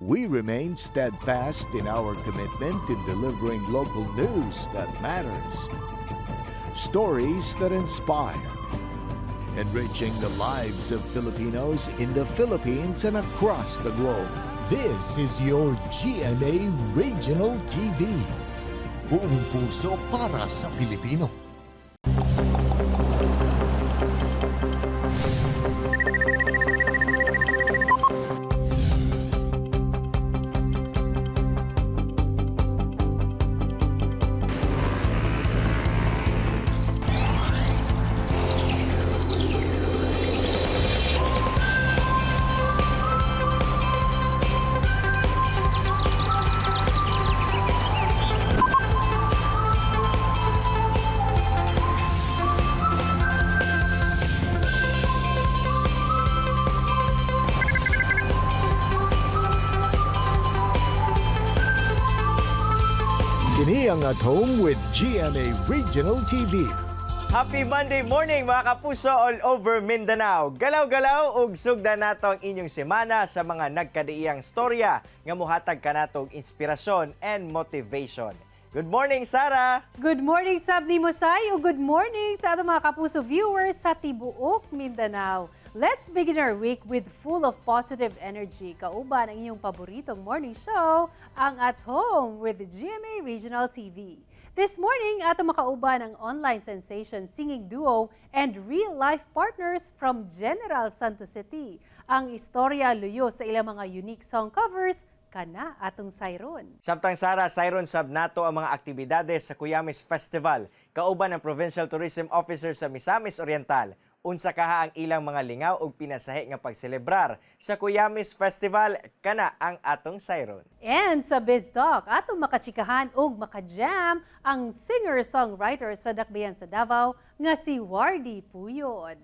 We remain steadfast in our commitment in delivering local news that matters, stories that inspire, enriching the lives of Filipinos in the Philippines and across the globe. This is your GMA Regional TV. Buong puso para sa Pilipino. Kini ang At Home with GMA Regional TV. Happy Monday morning, mga kapuso all over Mindanao. Galaw-galaw ug sugdan nato ang inyong semana sa mga nagkadiiyang storya nga muhatag kanato og inspirasyon and motivation. Good morning, Sarah! Good morning, sab ni Mosay, o good morning sa atong mga kapuso viewers sa tibuok Mindanao. Let's begin our week with full of positive energy. Kauban ang inyong paboritong morning show, ang At Home with GMA Regional TV. This morning, ato makauban ang online sensation singing duo and real-life partners from General Santos City. Ang istorya luyo sa ilang mga unique song covers, kana atong sayron. Samtang Sara, sayron sab nato ang mga aktibidades sa Kuyamis Festival. Kauban ang Provincial Tourism Officer sa Misamis Oriental. Unsa kaha ang ilang mga lingaw ug pinasahi nga pagselebrar sa Kuyamis Festival, kana ang atong sayron. And sa Biz Talk, atong makachikahan ug makajam ang singer-songwriter sa Dakbayan sa Davao nga si Wardy Puyod.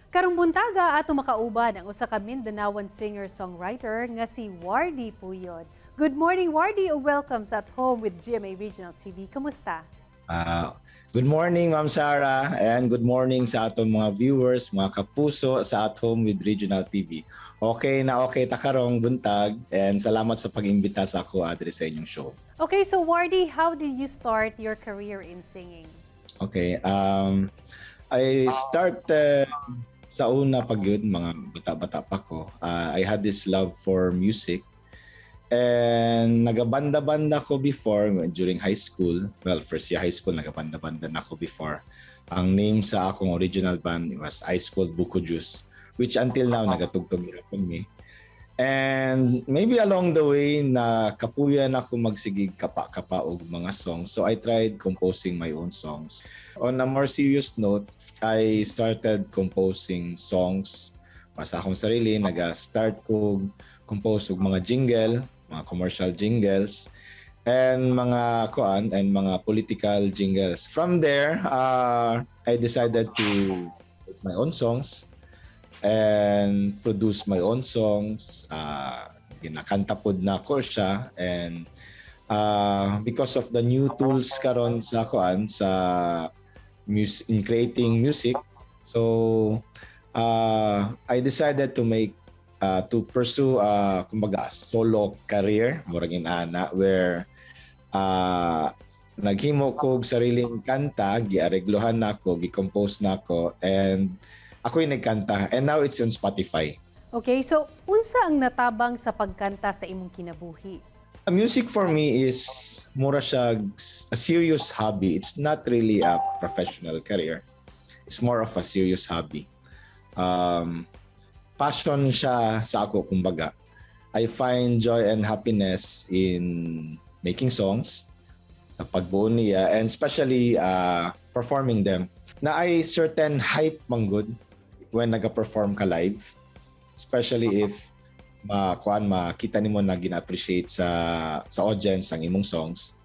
Karong buntaga atong makauban ang usa ka Mindanaoan singer-songwriter nga si Wardy Puyod. Good morning, Wardy, ug welcome sa At Home with GMA Regional TV. Kamusta? Good morning, Ma'am Sarah, and good morning sa atong mga viewers, mga kapuso sa At Home with Regional TV. Okay na okay ta karong buntag and salamat sa pag-imbita sa ako adre sa inyong show. Okay, so Wardy, how did you start your career in singing? Okay, I started sa una pag yun, mga bata-bata pa ko. I had this love for music. And nagabanda-banda ko before during high school. Well, first year high school, nagabanda-banda na ako before. Ang name sa akong original band was Ice Cold Buko Juice, which until now nagatugtog gyapon mi. And maybe along the way na kapuyan ako magsigig kapa-kapa og mga songs. So I tried composing my own songs. On a more serious note, I started composing songs para sa akong sarili. Naga-start ko compose og mga jingle, mga commercial jingles, and mga kuan and mga political jingles. From there, I decided to write my own songs and produce my own songs. Ginakanta pod na ko siya and because of the new tools karon sa kuan sa music in creating music, so I decided to pursue kumbaga solo career, murag inana, where naghimo ko og sariling kanta, giareglohan nako, gi-compose nako and ako'y nagkanta and now it's on Spotify. Okay, so unsa ang natabang sa pagkanta sa imong kinabuhi? Music for me is mura siya a serious hobby. It's not really a professional career. It's more of a serious hobby. Passion siya sa ako, kumbaga. I find joy and happiness in making songs, sa pagbuo niya, and especially performing them. Naay certain hype manggod when naga-perform ka live, especially if makuan makita nimo na gina-appreciate sa audience ang imong songs.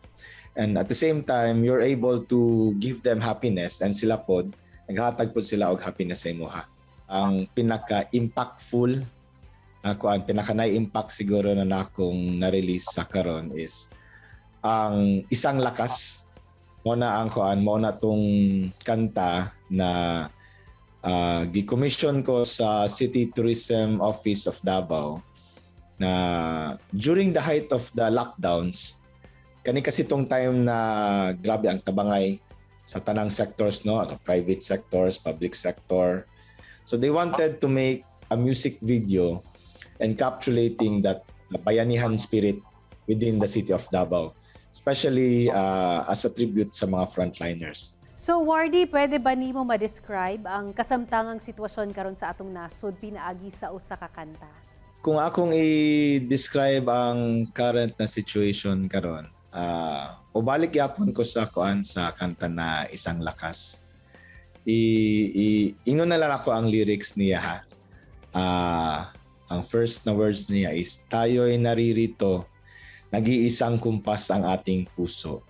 And at the same time, you're able to give them happiness and sila pod naghatag pod sila og happiness sa imuha. Ang pinaka-impactful kuan pinaka na-impact siguro na nakong na-release sa karon is ang Isang Lakas. Mo na ang kuan mo na tong kanta na Gi-commission ko sa City Tourism Office of Davao na during the height of the lockdowns, kani kasi tong time na grabe ang tabangay sa tanang sectors, no, ano, private sectors, public sector. So they wanted to make a music video encapsulating that bayanihan spirit within the city of Davao, especially as a tribute sa mga frontliners. So, Wardy, pwede ba nimo ma-describe ang kasamtangang sitwasyon karon sa atong nasod pinaagi sa usa ka kanta? Kung akong i-describe ang current na situation karon, ubalik yapon ko sa kuan, sa kanta na "Isang Lakas." I ingon na lang ako ang lyrics niya, ha. Ang first na words niya is, "Tayo'y naririto, nag-iisang kumpas ang ating puso.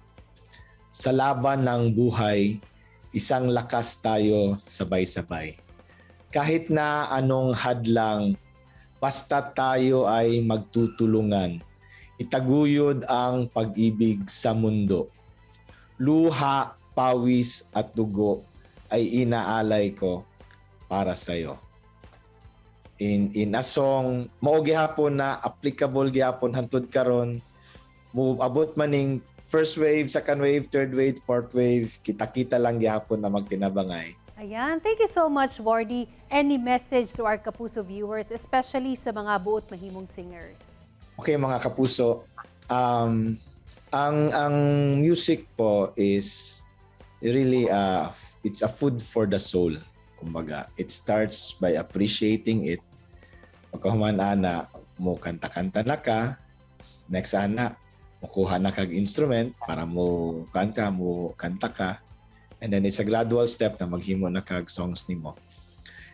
Sa laban ng buhay, isang lakas tayo sabay-sabay. Kahit na anong hadlang, basta tayo ay magtutulungan. Itaguyod ang pag-ibig sa mundo. Luha, pawis at dugo ay inaalay ko para sa iyo." In a song, mao gihapon na applicable gihapon hantod karon. Mo abot maning first wave, second wave, third wave, fourth wave, kita-kita lang gihapon na magtinabangay. Ayan, thank you so much, Wardy. Any message to our Kapuso viewers, especially sa mga buot mahimong singers? Okay, mga kapuso, ang music po is really it's a food for the soul. Kumbaga, it starts by appreciating it. Pagkahuman ana, mo kanta-kanta na ka. Next ana, mukuha na kag instrument para mo kanta ka. And then it's a gradual step na maghimo na kag songs nimo.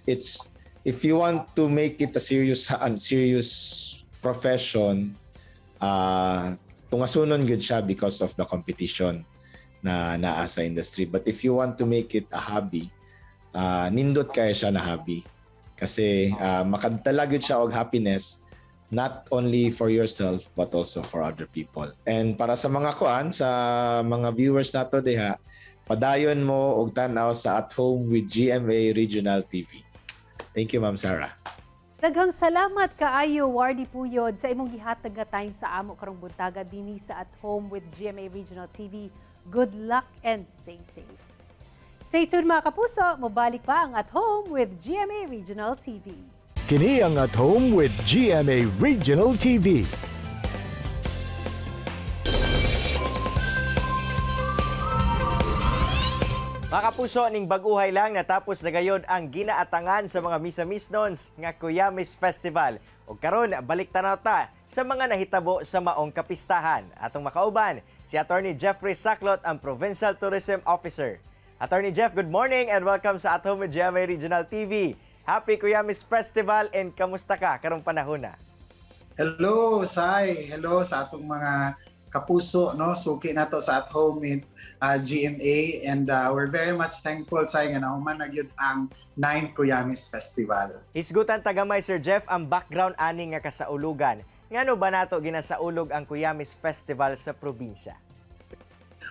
It's if you want to make it a serious profession, tungasunon gud siya because of the competition na naa sa industry. But if you want to make it a hobby, nindot kaya siya na hobby. Kasi makadala gyud siya og happiness not only for yourself but also for other people. And para sa mga kuan, sa mga viewers nato diha, padayon mo og tan-aw sa At Home with GMA Regional TV. Thank you, Ma'am Sarah. Daghang salamat kaayo, Wardy Puyod, sa imong gihatag nga time sa amo karong buntaga dinhi sa At Home with GMA Regional TV. Good luck and stay safe. Stay tuned, mga kapuso, mobalik pa ang At Home with GMA Regional TV. Kini ang At Home with GMA Regional TV. Mga kapuso, ning bag-uhay lang natapos na gayon ang ginaatangan sa mga Misamisnons nga Kuyamis Festival. Ug karon balik tanaw ta sa mga nahitabo sa maong kapistahan. Atong makauban si Attorney Jeffrey Saclot, ang Provincial Tourism Officer. Attorney Jeff, good morning and welcome sa At Home with GMA Regional TV. Happy Kuyamis Festival and kamusta ka karong panahon na? Hello, Sai. Hello sa atong mga kapuso, no? Suki nato sa At Home with GMA and we're very much thankful, Sai, nga nahuman na gyud ang 9th Kuyamis Festival. Hisgutan tagamay, Sir Jeff, ang background ani nga kasaulugan. Ngano ba nato ginasaulog ang Kuyamis Festival sa probinsya?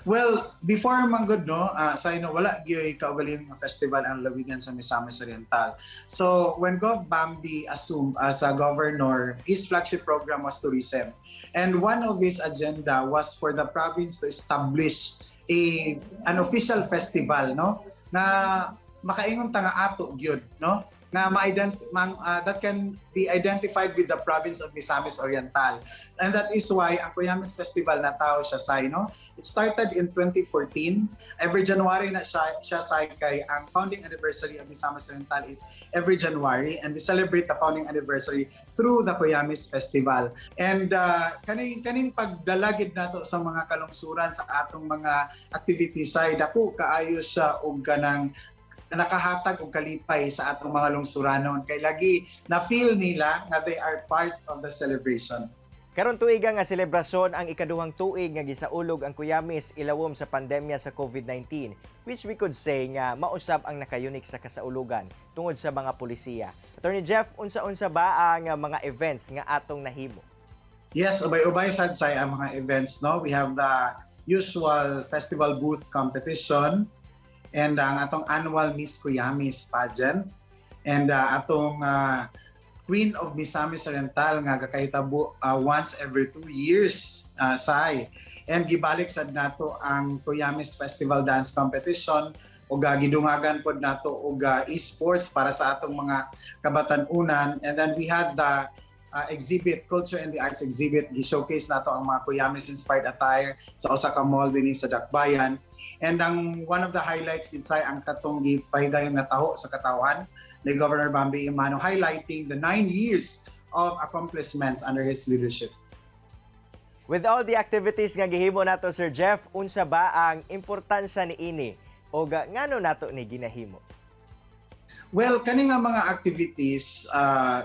Well, before man gud, no, sa no, wala gyud kaugalingon nga festival ang lalawigan sa Misamis Oriental. So, when Gov Bambi assumed as a governor, his flagship program was tourism. And one of his agenda was for the province to establish a an official festival, no, na makaingon ta nga ato gyud, no, na ma-ident mang, that can be identified with the province of Misamis Oriental. And that is why ang Kuyamis Festival na tao siya, say, no? It started in 2014. Every January na siya, say, kay ang founding anniversary of Misamis Oriental is every January and we celebrate the founding anniversary through the Kuyamis Festival. And kaning pagdalagid nato sa mga kalungsuran sa atong mga activities ay dako kaayo siya og kanang nakahatag og kalipay sa atong mga lungsuranon kay lagi na feel nila nga they are part of the celebration. Karon tuiga nga selebrasyon ang ikaduhang tuig nga gisaulog ang Kuyamis ilawom sa pandemya sa COVID-19, which we could say nga mausab ang nakayunik sa kasaulugan tungod sa mga pulisiya. Attorney Jeff, unsa-unsa ba ang mga events nga atong nahimo? Yes, ubay-ubay sad, say, ang mga events, no. We have the usual festival booth competition. And ang atong annual Miss Kuyamis pageant and atong Queen of Misamis Oriental nga gakahitabo once every 2 years, say. And gibalik sad nato ang Kuyamis Festival Dance Competition ug gidungagan pod nato og esports para sa atong mga kabatan-unan. And then we had the exhibit, Culture and the Arts exhibit. Gi-showcase nato ang mga Kuyamis inspired attire sa usa ka mall dinhi sa Dakbayan. And ang one of the highlights inside ang katong gipahigayon nga taho sa katawhan ni Governor Bambi Emano, highlighting the 9 years of accomplishments under his leadership. With all the activities nga gihimo nato, Sir Jeff, unsa ba ang importansya niini o ngano nato ni ginahimo? Well, kani nga mga activities,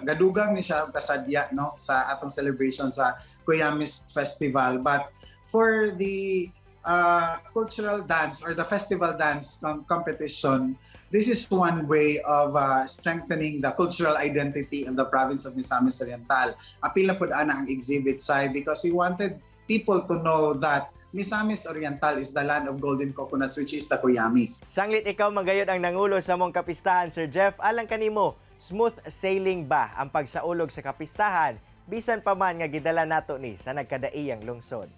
gadugang ni siya og kasadya, no, sa atong celebration sa Kuyamis Festival. But for the cultural dance or the festival dance competition, this is one way of strengthening the cultural identity in the province of Misamis Oriental. Apil na pud ana ang exhibit side because we wanted people to know that Misamis Oriental is the land of golden coconuts, which is the Kuyamis. Sanglit ikaw magayod ang nangulo sa mong kapistahan, Sir Jeff, alang kanimo, smooth sailing ba ang pagsaulog sa kapistahan bisan pa man nga gidala nato ni sa nagkadaiyang lungsod?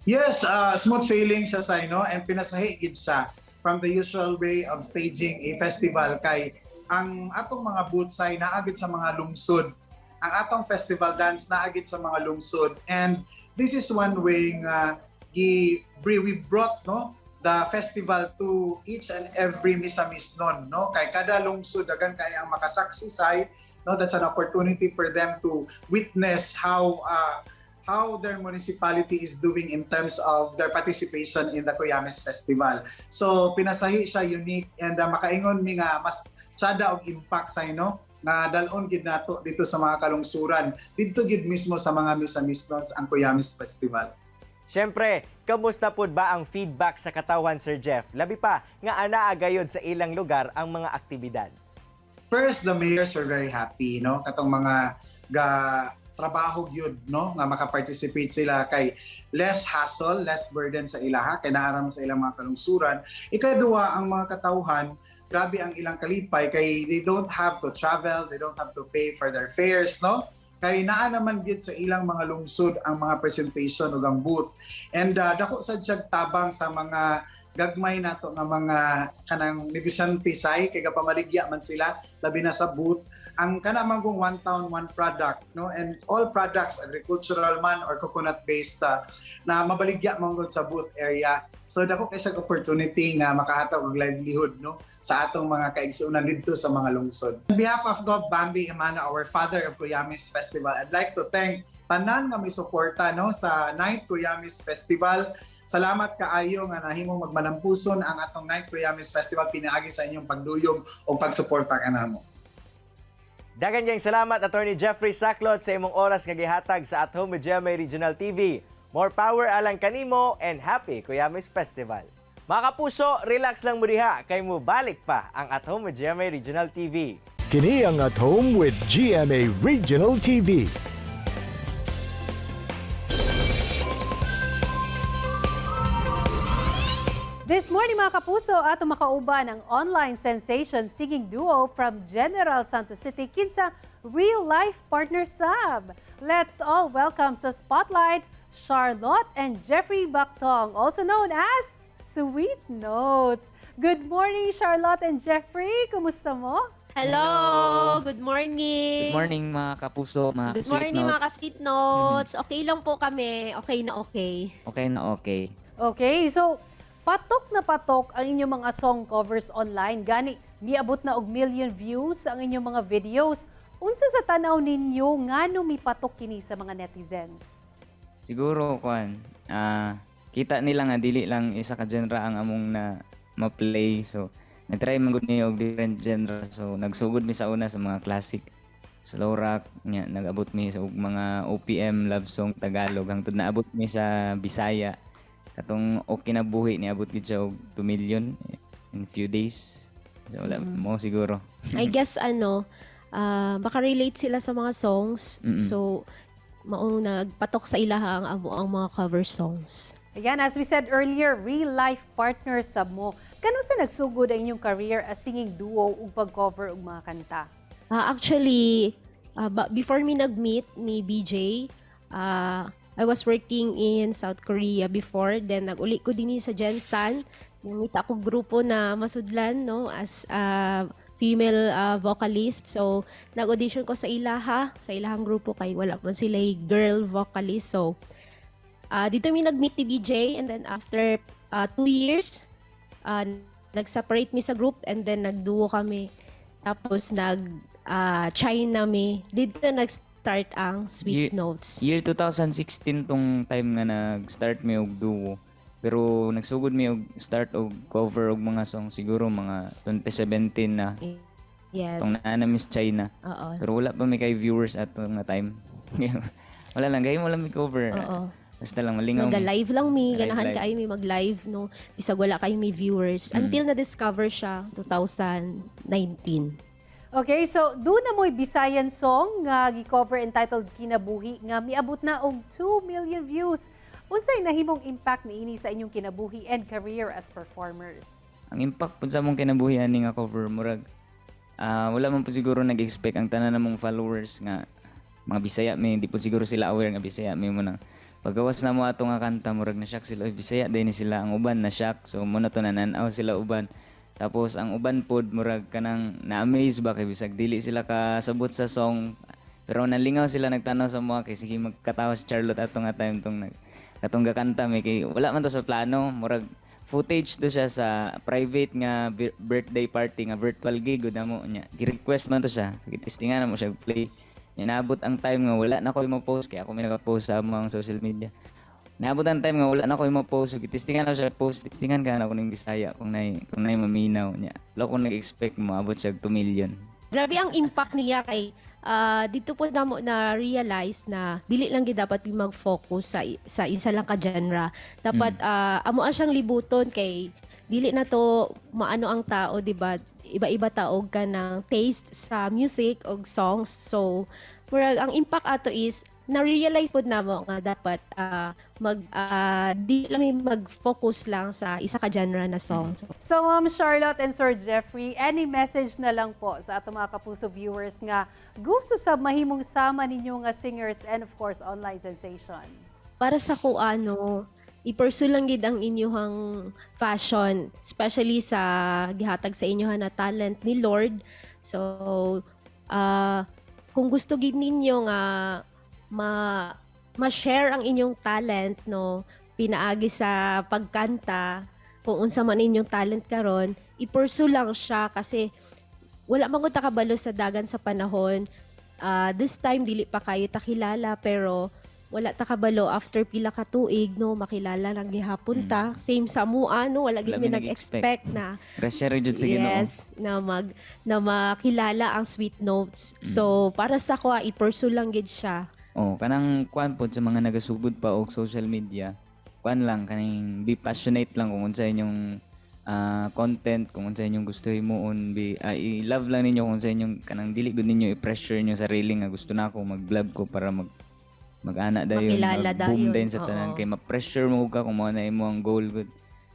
Yes, smooth sailing siya sa no, and pinasahi gid siya from the usual way of staging a festival kay ang atong mga booths ay naa gid sa mga lungsod. Ang atong festival dance naa gid sa mga lungsod, and this is one way nga gi we brought, no, the festival to each and every Misamisnon, no, kay kada lungsod daghan kay ang makasaksi say, no. That's an opportunity for them to witness how their municipality is doing in terms of their participation in the Kuyamis Festival. So pinasahi siya, unique, and makaingon mi nga mas tsada og impact sa no nga dalon gid nato dito sa mga kalungsuran, didto gid mismo sa mga Misamisnons ang Kuyamis Festival. Siyempre, kamusta pod ba ang feedback sa katawhan, Sir Jeff? Labi pa nga anaa gayod sa ilang lugar ang mga aktibidad. First, the mayors were very happy, no? Katong mga ga trabaho gyud, no, nga makaparticipate sila kay less hassle, less burden sa ilaha kay naa ra man sa ilang mga kalungsuran. Ikaduha, ang mga katawhan, grabe ang ilang kalipay kay they don't have to travel, they don't have to pay for their fares, no? Kay naa naman gyud sa ilang mga lungsod ang mga presentation ug ang booth. And dako sad siya tabang sa mga gagmay nato nga mga kanang negosyante say kay gapamaligya man sila, labi na sa booth. Ang kana man kung one town, one product, no, and all products, agricultural man or coconut based, na mabaligya man gud sa booth area. So dako kay siya opportunity nga makahatag og livelihood, no, sa atong mga kaigsuonan didto sa mga lungsod. On behalf of Gov Bambi Emano, our father of Kuyamis Festival, I'd like to thank tanan nga may suporta, no, sa 9th Kuyamis Festival. Salamat kaayo nga nahimong magmalampuson ang atong 9th Kuyamis Festival pinaagi sa inyong pagduyog o pagsuporta kanamo. Daghan kayong salamat, Attorney Jeffrey Saclot, sa imong oras nga gihatag sa At Home with GMA Regional TV. More power alang kanimo and happy Kuyamis Festival. Mga kapuso, relax lang mo diha kay mubalik pa ang At Home with GMA Regional TV. Kini ang At Home with GMA Regional TV. This morning, mga kapuso, ato makauban ang online sensation singing duo from General Santos City, kinsa real life partner sab. Let's all welcome sa spotlight Charlotte and Jeffrey Bactong, also known as Sweet Notes. Good morning, Charlotte and Jeffrey. Kumusta mo? Hello! Good morning! Good morning, mga kapuso, mga Good sweet morning, mga notes. ka-sweet notes. Okay lang po kami. Okay na okay. Okay na okay. Okay, so patok na patok ang inyong mga song covers online. Gani, miabot na og million views ang inyong mga videos. Unsa sa tanaw ninyo, ngano mipatok kini sa mga netizens? Siguro kuan, kita nila nga dili lang isa ka genre ang among na ma-play. So nagtry man gud ni og different genre. So nagsugod mi sa una sa mga classic slow rock, nya nag-abot mi sa og mga OPM love song Tagalog hangtod naabot mi sa Bisaya. Katong Okay Na Buhi, niabot gid siya og 2 million in few days. So wala mo siguro. I guess ano, makarelate sila sa mga songs. So, mao nagpatok sa ilaha ang amo ang mga cover songs. Ayan, as we said earlier, real life partners sab mo. Kanus-a nagsugod ang inyong career as singing duo ug pag-cover og mga kanta? Actually, before mi nag-meet ni BJ, I was working in South Korea before. Then nag-uli ko din sa GenSan. Nangita ako grupo na masudlan, no, as a female vocalist. So, nag-audition ko sa ilaha, sa ilahang grupo kay wala man sila girl vocalist. So, didto mi nag-meet ni BJ and then after 2 years, nag-separate mi sa group and then nag-duo kami. Tapos nag China mi. Didto nag-start ang Sweet Notes. Year 2016 tong time nga nag-start mi og duo. Pero nagsugod mi og start og cover og mga song siguro mga 2017 na. Tong naa na mi sa China. Oo. Pero wala pa mi kay viewers ato nga time. Wala lang, gaymo lang mi cover. Oo. Basta lang malingaw mi. Nag-live lang mi, Live, ganahan live. kaayo mi mag-live, no. Bisag wala kayo may viewers until na-discover siya 2019. Okay, so duna mo'y Bisayan song nga gi-cover entitled Kinabuhi nga miabot na og 2 million views. Unsay nahimong impact niini sa inyong kinabuhi and career as performers? Ang impact pud sa among kinabuhi ani nga cover, murag wala man po siguro nag-expect ang tanan namong followers nga mga Bisaya mi. Di po siguro sila aware nga Bisaya mi mo. Nang pagawas na mo ato nga kanta, murag na shock sila, "Uy, Bisaya din ni sila." Ang uban na shock, so mo na to nanan-aw sila uban. Tapos ang uban pod murag kanang na-amaze ba kay bisag dili sila kasabot sa song, pero nalingaw sila nagtanaw sa mga kay sige magkatawa si Charlotte ato nga time tong nag katong gakanta mi, kay wala man to sa plano. Murag footage to siya sa private nga birthday party nga virtual gig gud namo niya. Gi-request man to siya, so gitistingan na mo siya play niya. Naabot ang time nga wala na ko mo-post kay ako may naka-post sa among social media. Naabot ang time nga wala na ko mo-post, so gitistingan na siya post, tistingan ka na ko ning Bisaya kung nay maminaw niya. Wala ko nag-expect moabot siya og 2 million. Grabe ang impact niya kay didto po namo na realize na dili lang gid dapat mi mag-focus sa isa lang ka genre. Dapat amo siyang libuton kay dili na to maano ang tao, di ba? Iba-iba taog ka ng taste sa music og songs. So, murag ang impact ato is na-realize pod namo nga dapat mag di lang mi mag-focus lang sa isa ka genre na song. So, So Ma'am Charlotte and Sir Jeffrey, any message na lang po sa atong mga kapuso viewers nga gusto sa mahimong sama ninyo nga singers and of course online sensation? Para sa ko, ano, i-pursue lang gid ang inyong passion, especially sa gihatag sa inyo na talent ni Lord. So, kung gusto gid ninyo nga ma ma-share ang inyong talent, no, pinaagi sa pagkanta, kung unsa man inyong talent karon, i-pursue lang siya kasi wala man gud ta kabalo sa dagan sa panahon. This time dili pa kayo ta kilala, pero wala ta kabalo after pila ka tuig, no, makilala lang gihapon ta. Same sa mua, no, wala gid Wala mi mi nag-expect na Grasya ra jud sa Ginoo. Yes, na makilala ang Sweet Notes. So para sa ko, i-pursue lang gid siya. Oh, kanang kuan pod sa mga nagasugod pa og social media. Kuan lang, kaning be passionate lang kung unsa inyong content, kung unsa inyong gusto himuon, be i-love lang ninyo kung unsa inyong kanang dili gud ninyo i-pressure ninyo sarili nga gusto na ako mag-vlog ko para mag mag-ana dayon, Makilala mag-boom dayon, dayon sa tanan oo. kay ma-pressure mo ka kung mao na imo ang goal gud.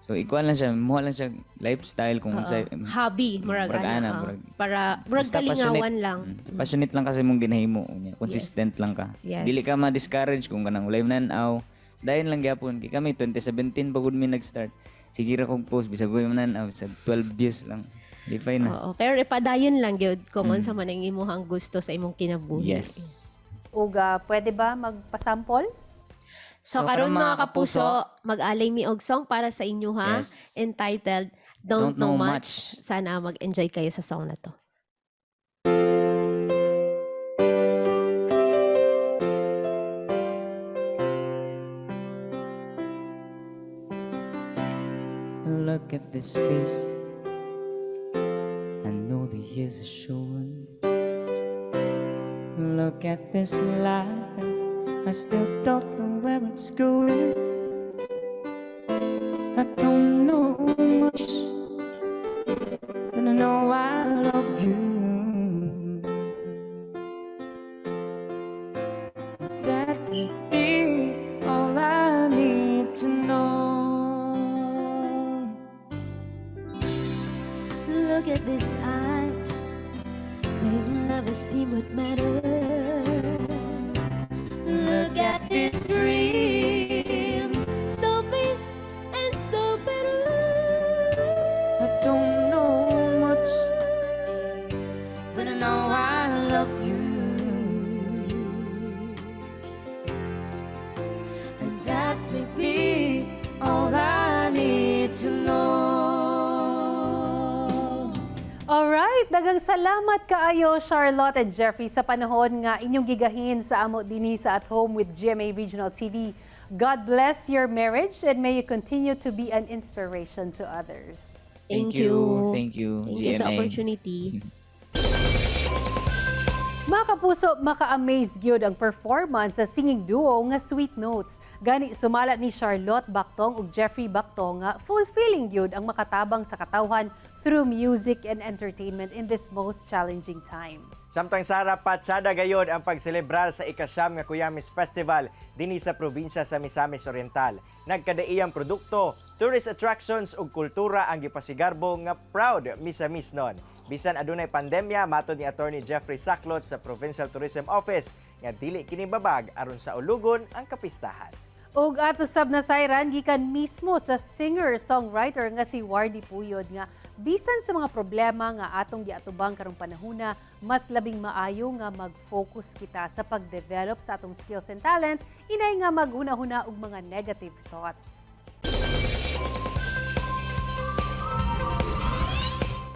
So ikuan lang siya, mo lang siya lifestyle kung unsa Hobby, murag murag ana, ana, para murag basta kalingawan lang. Passionate lang kasi mong ginahimo unya. Consistent lang ka. Yes. Dili ka ma-discourage kung kanang walay nan-aw. Dayon lang gyapon kay kami 2017 pa gud mi nag-start. Sige ra kog post bisag walay man-aw, bisag 12 views lang. Di fine na. Oo, pero ipadayon lang gyud kung unsa man ang imong gusto sa imong kinabuhi. Yes. Uga, pwede ba magpasample? So, karon mga kapuso, mag-alay mi og song para sa inyo ha, entitled Don't Know Much. Sana mag-enjoy kayo sa song na to. Look at this face. I know the years are showing. Look at this life. I still don't know where it's going. I don't know much, but I know I love you. That would be all I need to know. Wanna see what matters. Look at these dreams, so big and so better. I don't know much, but I know I love you. And that may be all I need to know. Alright, daghang salamat kaayo, Charlotte and Jeffrey, sa panahon nga inyong gigahin sa amo dinhi sa At Home with GMA Regional TV. God bless your marriage and may you continue to be an inspiration to others. Thank you. Thank you, Thank you sa GMA. Opportunity. Mga kapuso, maka-amaze gyud ang performance sa singing duo nga Sweet Notes. Gani sumala ni Charlotte Bactong ug Jeffrey Bactong nga fulfilling gyud ang makatabang sa katawhan through music and entertainment in this most challenging time. Samtang, Sara, patsada gayod ang pagselebrar sa 9 nga Kuyamis Festival dinhi sa probinsya sa Misamis Oriental. Nagkadaiyang produkto, tourist attractions ug kultura ang gipasigarbo nga proud Misamisnon. Bisan adunay pandemya, matod ni Attorney Jeffrey Saclot sa Provincial Tourism Office nga dili kini babag aron saulugon ang kapistahan. Ug ato sab nasayran gikan mismo sa singer-songwriter nga si Wardy Puyod nga bisan sa mga problema nga atong giatubang karong panahuna, mas labing maayo nga mag-focus kita sa pag-develop sa atong skills and talent inay nga maghuna-huna og mga negative thoughts.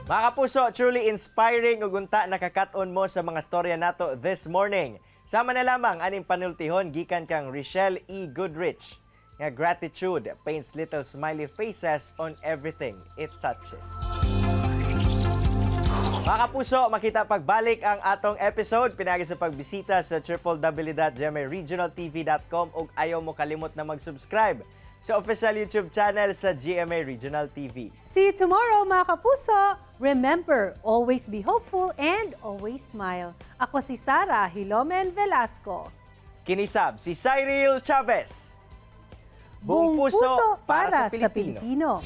Mga kapuso, truly inspiring ug unta nakakat-on mo sa mga storya nato this morning. Sama na lamang aning panultihon gikan kang Richelle E. Goodrich nga "Gratitude paints little smiley faces on everything it touches." Mga kapuso, makita pagbalik ang atong episode pinaagi sa pagbisita sa www.gmaregionaltv.com ug ayaw mo kalimot na mag-subscribe sa official YouTube channel sa GMA Regional TV. See you tomorrow, mga kapuso! Remember, always be hopeful and always smile. Ako si Sara Hilomen Velasco. Kini sab si Cyril Chavez. Buong puso para sa Pilipino. Pilipino.